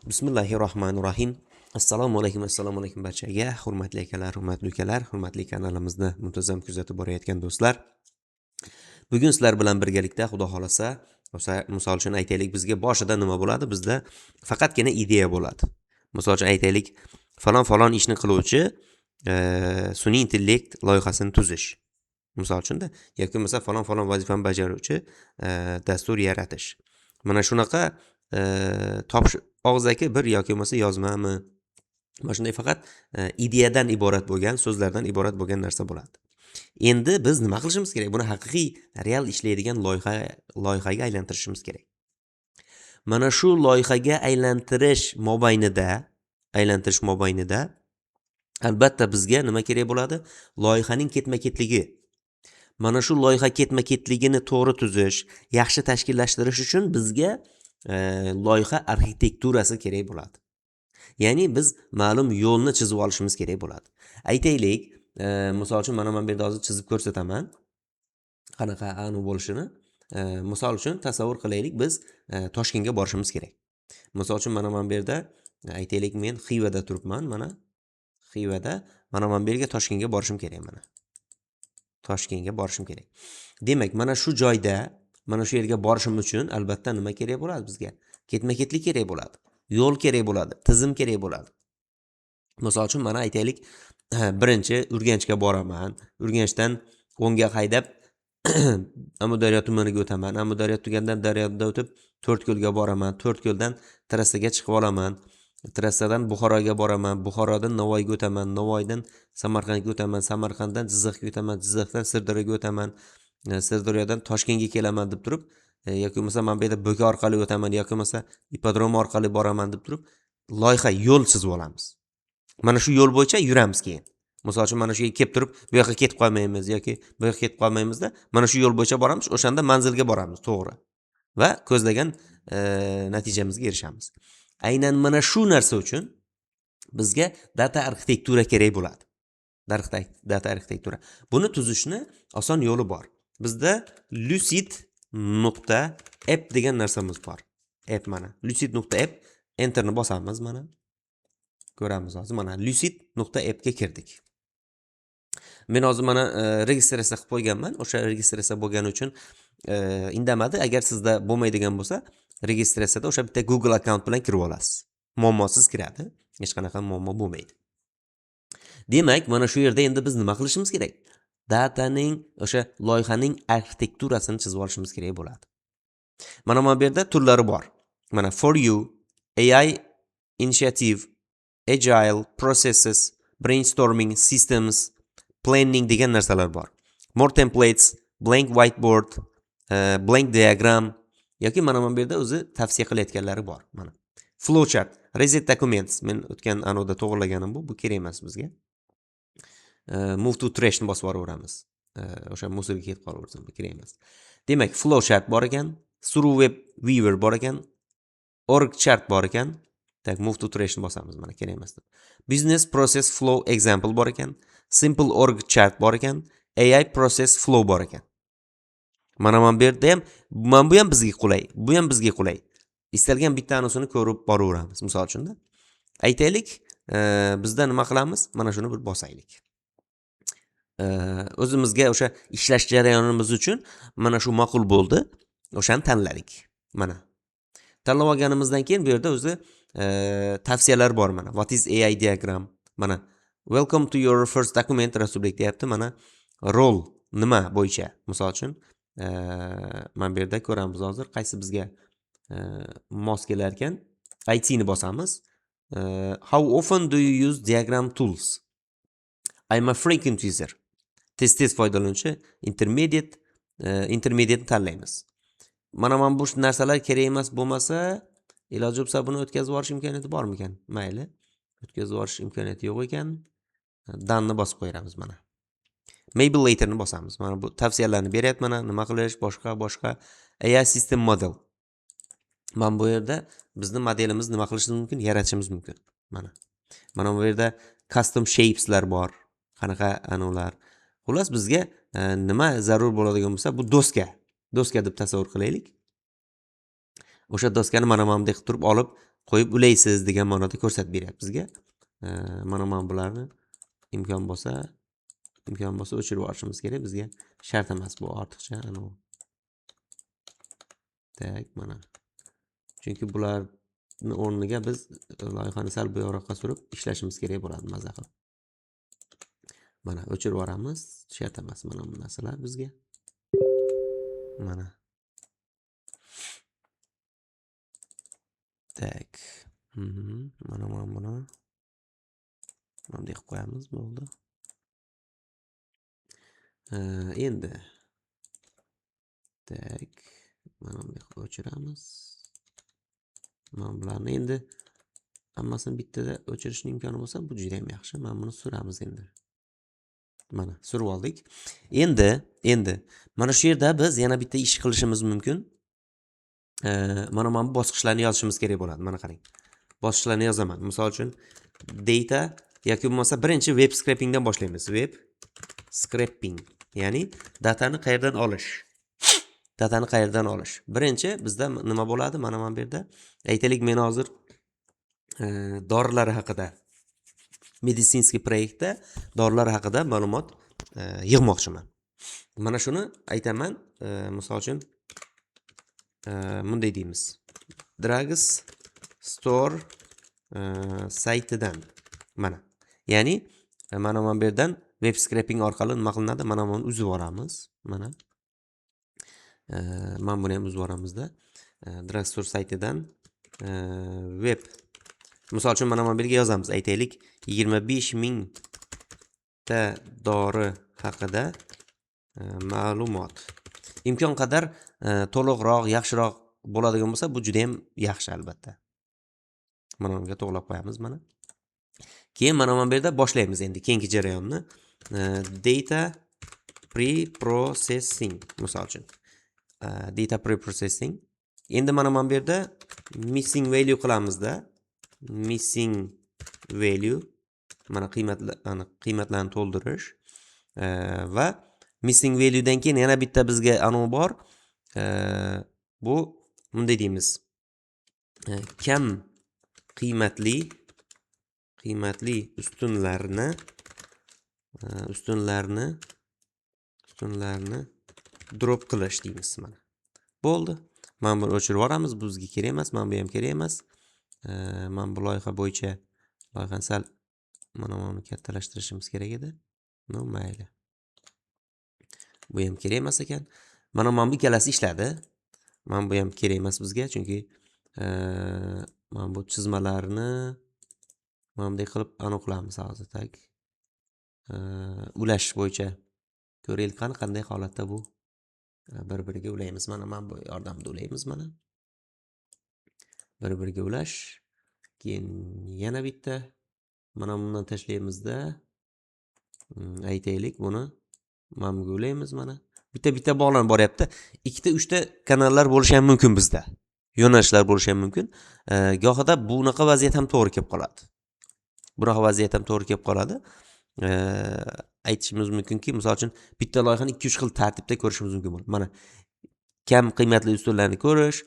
Bismillahi rohmanir rohim. Assalomu alaykum, assalomu alaykum barchaga, hurmatli akalar, hurmatli ukalar, hurmatli kanalimizni muntazam kuzatib borayotgan do'stlar. Bugun sizlar bilan birgalikda, xudo xolasa, misol uchun aytaylik, bizga boshida nima bo'ladi? Bizda faqatgina ideya bo'ladi. Misol uchun aytaylik, falon falon ishni qiluvchi sun'iy intellekt loyihasini tuzish. Misol uchunda yoki bo'lmasa falon falon vazifani bajaruvchi dastur yaratish. Mana shunaqa topish og'zaki bir yoki bo'lmasa yozmami, mana shunday faqat ideyadan iborat bo'lgan, so'zlardan iborat bo'lgan narsa bo'ladi. Endi biz nima qilishimiz kerak? Buni haqiqiy, real ishlaydigan loyihaga aylantirishimiz kerak. Mana shu loyihaga aylantirish mobaynida albatta bizga nima kerak bo'ladi? Loyihaning ketma-ketligi. Mana shu loyiha ketma-ketligini to'g'ri tuzish, yaxshi tashkillashtirish uchun bizga loyiha arxitekturasi kerak bo'ladi. Ya'ni biz ma'lum yo'lni chizib olishimiz kerak bo'ladi. Aytaylik, misol uchun mana bu yerda hozir chizib ko'rsataman. Qanaqa anu bo'lishini. Misol uchun tasavvur qilaylik, biz Toshkentga borishimiz kerak. Misol uchun mana bu yerda aytaylik, men Xivada turibman, mana Xivada, mana bu yerga, Toshkentga borishim kerak mana. Toshkentga borishim kerak. Demak, mana shu joyda, mana shu yerga borishim uchun albatta nima kerak bo'ladi bizga? Ketma-ketlik kerak bo'ladi. Yo'l kerak bo'ladi, tizim kerak bo'ladi. Misol uchun mana aytaylik, birinchi Urganchga boraman. Urganchdan o'ngga haydab Amudaryo tumaniga o'taman. Amudaryo tugandan daryodan o'tib To'rtko'lga boraman. To'rtko'ldan trassaga chiqib olaman. Trassadan Buxoroga boraman. Buxorodan Navoiyga o'taman. Navoiydan Samarqandga o'taman. Samarqanddan Jizzaxga o'taman. Jizzaxdan Sirdaryoga o'taman. Sirdaryodan Toshkentga kelaman deb turib, yoki bo'lmasa mana bu yerda Bo'ka orqali o'taman yoki bo'lmasa ipodrom orqali boraman deb turib, loyiha, yo'l chizib olamiz. Mana shu yo'l bo'yicha yuramiz keyin. Misol uchun, mana shu yerga kelib turib, bu yoqqa ketib qolmaymiz yoki bu yoqqa ketib qolmaymizda, mana shu yo'l bo'yicha boramiz, o'shanda manzilga boramiz to'g'ri va ko'zlagan natijamizga erishamiz. Aynan mana shu narsa uchun bizga data arxitektura kerak bo'ladi. Data arxitektura, buni tuzishni oson yo'li bor. Bizda lucid.app degan narsamiz bor, app. Mana lucid.app, enterni bosamiz. Mana ko'ramiz hozir, mana lucid.appga kirdik. Men hozir mana registratsiya qilib qo'yganman. O'sha registratsiya bo'lgani uchun indamadi. Agar sizda bo'lmaydigan bo'lsa, registratsiyada o'sha bitta Google akkaunt bilan kirib olasiz, muammosiz kiradi, hech qanaqa muammo bo'lmaydi. Demak, mana shu yerda endi biz nima qilishimiz kerak? Dataning, o'sha loyihaning arxitekturasini chizib olishimiz kerak bo'ladi. Mana bu yerda turlari bor. Mana for you, AI initiative, agile processes, brainstorming, systems planning degan narsalar bor. More templates, blank whiteboard, blank diagram yoki mana bu yerda o'zi tavsiya qilayotganlari bor. Mana flowchart, reset documents. Men o'tgan anovda to'g'irlaganim bu kerak emas bizga. Move to trashni bosib yuboraveramiz. O'sha мусор ga ketib qolaversin, bu kerak emas. Demak, flowchart bor ekan, web viewer bor ekan, org chart bor ekan. Так, move to trashni bosamiz, mana kerak emas deb. Business process flow example bor ekan, simple org chart bor ekan, AI process flow bor ekan. Mana bu yerda ham, mana bu ham bizga qulay, bu ham bizga qulay. Istalgan bitta anusini ko'rib boraveramiz. Misol uchunda aytaylik, bizda nima qilamiz? Mana shuni bir bosaylik. O'zimizga o'sha ishlash jarayonimiz uchun mana shu ma'qul bo'ldi, o'shani tanladik. Mana tanlab olganimizdan keyin bu yerda o'zi tavsiyalar bor. Mana what is AI diagram, mana welcome to your first document, Rasulbek deyapti. Mana role nima bo'yicha, misol uchun mana bu yerda ko'ramiz hozir qaysi bizga mos kelar ekan. ITni bosamiz. How often do you use diagram tools? I'm a frequent user, tez tez foydalanuvchi. Intermediate, intermediate tanlaymiz. Mana bu narsalar kerak emas bo'lmasa, iloji bo'lsa buni o'tkazib yuborish imkoniyati bormikan? Mayli, o'tkazib yuborish imkoniyati yo'q ekan. Done ni bosib qo'yamiz. Mana maybe laterni bosamiz. Mana bu tavsiyalarni beryapti, mana nima qilish, boshqa boshqa. AI system model, mana bu yerda bizni modelimiz nima qilishimiz mumkin, yaratishimiz mumkin. Mana bu yerda custom shapeslar bor, qanaqa anavlar. Xullas, bizga nima zarur bo'ladigan bo'lsa, bu doska, doska deb tasavvur qilaylik. O'sha doskani mana bunday qilib turib olib Qo'yib ulaysiz degan ma'noda ko'rsatib beryapti bizga. Mana bularni imkon bo'lsa o'chirib yuborishimiz kerak. Bizga shart emas bu ortiqcha anavi. Tak, mana. Chunki bularni o'rniga biz loyihani sal bu yoqqa surib ishlashimiz kerak bo'ladi maza qilib. Mana o'chirib yuboramiz, shart emas mana bu narsalar bizga. Mana. Tak. Mana buni bunday qilib qo'yamiz, bo'ldi. Endi tak, mana bunday qilib o'chiramiz. Mana bularni endi hammasini bittada o'chirishning imkoni bo'lsa, bu juda ham yaxshi. Mana buni suramiz endi. Mana surib oldik. Endi mana shu yerda biz yana bitta ish qilishimiz mumkin. Mana bu bosqichlarni yozishimiz kerak bo'ladi. Mana qarang. Bosqichlarni yozaman. Misol uchun data yoki bo'lmasa birinchi web scrapingdan boshlaymiz. Web scraping, ya'ni datani qayerdan olish? Datani qayerdan olish? Birinchi bizda nima bo'ladi? Mana bu yerda aytaylik, men hozir dorilar haqida, meditsinskiy proyektda dorilar haqida ma'lumot yig'moqchiman. Mana shuni aytaman, misol uchun bunday deymiz. Drugs Store saytidan mana. Ya'ni mana bu yerdan web scraping orqali nima qilinadi? Mana buni uzib yuboramiz. Mana. Mana buni ham uzib yuboramizda. Drugs Store saytidan web, misol uchun mana bu yerga yozamiz. Aytaylik 25 ming ta dori haqida ma'lumot. Imkon qadar to'liqroq, yaxshiroq bo'ladigan bo'lsa, bu juda ham yaxshi albatta. Mana bunga to'g'rilab qo'yamiz mana. Keyin mana bu yerda boshlaymiz endi keyingi jarayonni. Data preprocessing misol uchun. Data preprocessing. Endi mana bu yerda missing value qilamizda. Missing value mana qiymatlarni to'ldirish va missing value dan keyin yana bitta bizga anavi bor. Bu bunday deymiz. Kam qiymatli ustunlarni drop qilish deymiz mana. Bo'ldi. Mana buni o'chirib yuboramiz, bu bizga kerak emas, mana bu ham kerak emas. Mana bu loyiha bo'yicha loyihani sal mana buni kattalashtirishimiz kerak edi. No, mayli. Bu ham kerak emas ekan. Mana bu ikkalasi ishladi. Mana bu ham kerak emas bizga, chunki mana bu chizmalarni mana bunday qilib aniq qilamiz hozir. Tak. Ulash bo'yicha ko'raylik qani qanday holatda bu bir-biriga ulaymiz. Mana bu yordamida ulaymiz mana. Bir-biriga ulash. Keyin yana bitta mana bundan tashlaymizda. Aytaylik buni mana bunga ulaymiz mana. Bitta-bitta bog'lanib boryapti. Ikkita, uchta kanallar bo'lishi ham mumkin bizda. Yo'nalishlar bo'lishi ham mumkin. Gohida bunaqa vaziyat ham to'g'ri kelib qoladi. Bunaqa vaziyat ham to'g'ri kelib qoladi. Aytishimiz mumkinki, misol uchun bitta loyihani 2-3 xil tartibda ko'rishimiz mumkin bo'ladi. Mana kam qiymatli ustunlarni ko'rish,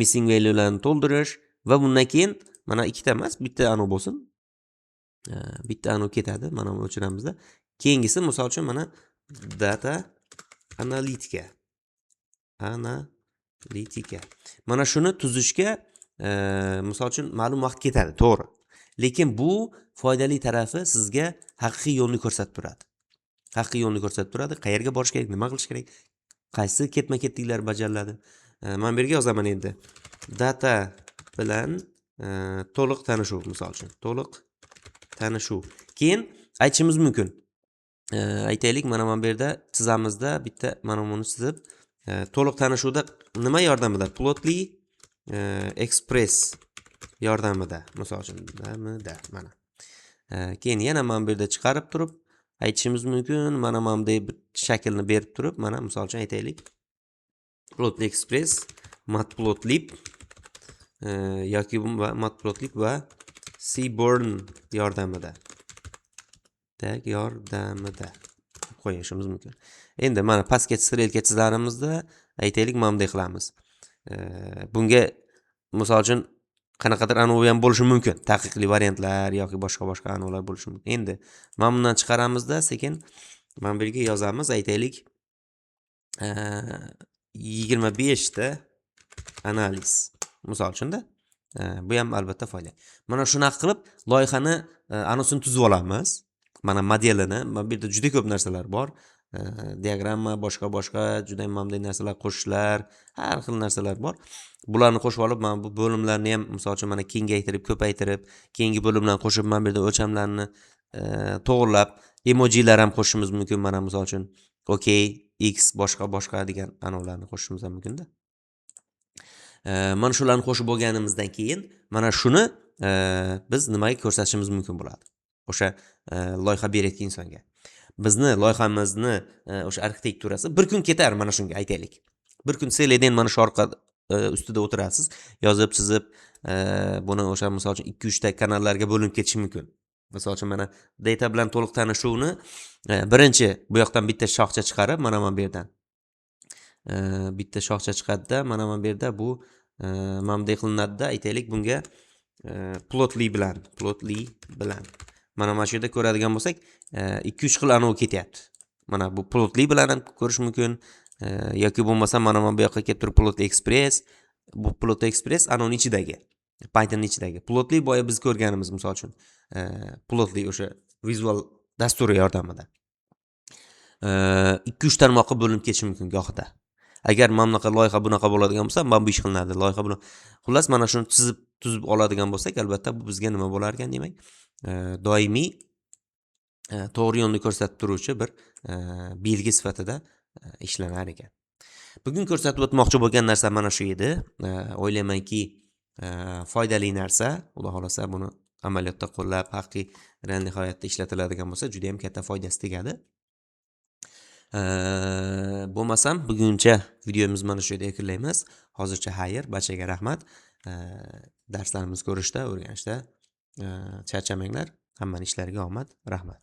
missing valuelarni to'ldirish va bundan keyin mana ikkita emas, bitta anu bo'lsin. Bitta anu ketadi. Mana buni o'chiramizda. Keyingisi misol uchun mana data analitika. Analitika. Mana shuni tuzishga misol uchun ma'lum vaqt ketadi, to'g'ri. Lekin bu foydali tarafi sizga haqiqiy yo'lni ko'rsatib turadi. Haqiqiy yo'lni ko'rsatib turadi. Qayerga borish kerak, nima qilish kerak, qaysi ketma-ketliklar bajariladi. Men bu yerga yozaman endi. Data bilan to'liq tanishuv misol uchun. To'liq tanishuv. Keyin aytishimiz mumkin. Aytaylik, mana bu yerda chizamizda bitta mana buni chizib, to'liq tanishuvda nima yordamida? Plotly Express yordamida, misol uchun, yordamida mana. Keyin yana mana bu yerda chiqarib turib aytishimiz mumkin, mana bunday bir shaklni berib turib, mana misol uchun aytaylik. Plotly Express, Matplotlib yoki Matplotlib va Seaborn yordamida. Tak, yordamida qo'yishimiz mumkin. Endi mana pastga strelka chizarimizda aytaylik mana bunday qilamiz. Bunga misol uchun Qanaqadir anavi ham bo'lishi mumkin, taqiqli variantlar yoki boshqa boshqa anavlar bo'lishi mumkin. Endi mana bundan chiqaramizda, sekin mana bu yerga yozamiz, aytaylik 25 ta analiz misol uchunda. Bu ham albatta foyda. Mana shunaqa qilib loyihani anonsini tuzib olamiz. Mana modelini, mana bu yerda juda ko'p narsalar bor. Diagramma, boshqa boshqa juda ham bunday narsalar, qo'shishlar, har xil narsalar bor. Bularni qo'shib olib, mana bu bo'limlarni ham misol uchun mana kengaytirib, ko'paytirib, keyingi bo'limlarni qo'shib, mana bu yerda o'lchamlarni to'g'irlab, emojilar ham qo'shishimiz mumkin. Mana misol uchun OK, X, boshqa boshqa degan anavlarni qo'shishimiz ham mumkinda. Mana shularni qo'shib bo'lganimizdan keyin mana shuni biz nimaga ko'rsatishimiz mumkin bo'ladi? O'sha loyiha berayotgan insonga. Bizni loyihamizni o'sha arxitekturasi bir kun ketar mana shunga, aytaylik. Bir kun seleden mana shu orqa ustida o'tirasiz, yozib, chizib, buni o'sha misol uchun 2-3 ta kanallarga bo'linib ketishi mumkin. Misol uchun mana data bilan to'liq tanishuvni birinchi bu yoqdan bitta shoxcha chiqarib, mana bu yerdan bitta shoxcha chiqadida, mana bu yerda bu mana bunday qilinadida, aytaylik bunga Plotly bilan, Plotly bilan. Mana shu yerda ko'radigan bo'lsak, 2-3 xil anavi ketyapti. Mana bu Plotly bilan ham ko'rish mumkin, yoki bo'lmasa mana bu yoqqa kelib turib Plotly Express, bu Plotly Express anavini ichidagi, Python ichidagi. Plotly boya biz ko'rganimiz misol uchun, Plotly o'sha vizual dasturi yordamida. 2-3 tarmoqqa bo'linib ketishi mumkin gohida. Agar mana bunaqa loyiha bunaqa bo'ladigan bo'lsa, mana bu ish qilinadi. Loyiha buni, xullas, mana shuni chizib, tuzib oladigan bo'lsak, albatta bu bizga nima bo'lar ekan, demak, doimiy to'g'ri yo'lni ko'rsatib turuvchi bir belgi sifatida ishlanar ekan. Bugun ko'rsatib o'tmoqchi bo'lgan narsa mana shu edi. O'ylaymanki, foydali narsa. Xudo xohlasa buni amaliyotda qo'llab, haqiqiy real hayotda ishlatiladigan bo'lsa, juda ham katta foydasi tegadi. Bo'lmasam buguncha videomizni mana shu yerda yakunlaymiz. Hozircha xayr, barchaga rahmat. Darslarimizni ko'rishda, o'rganishda charchamanglar. Hammani ishlariga omad. Rahmat.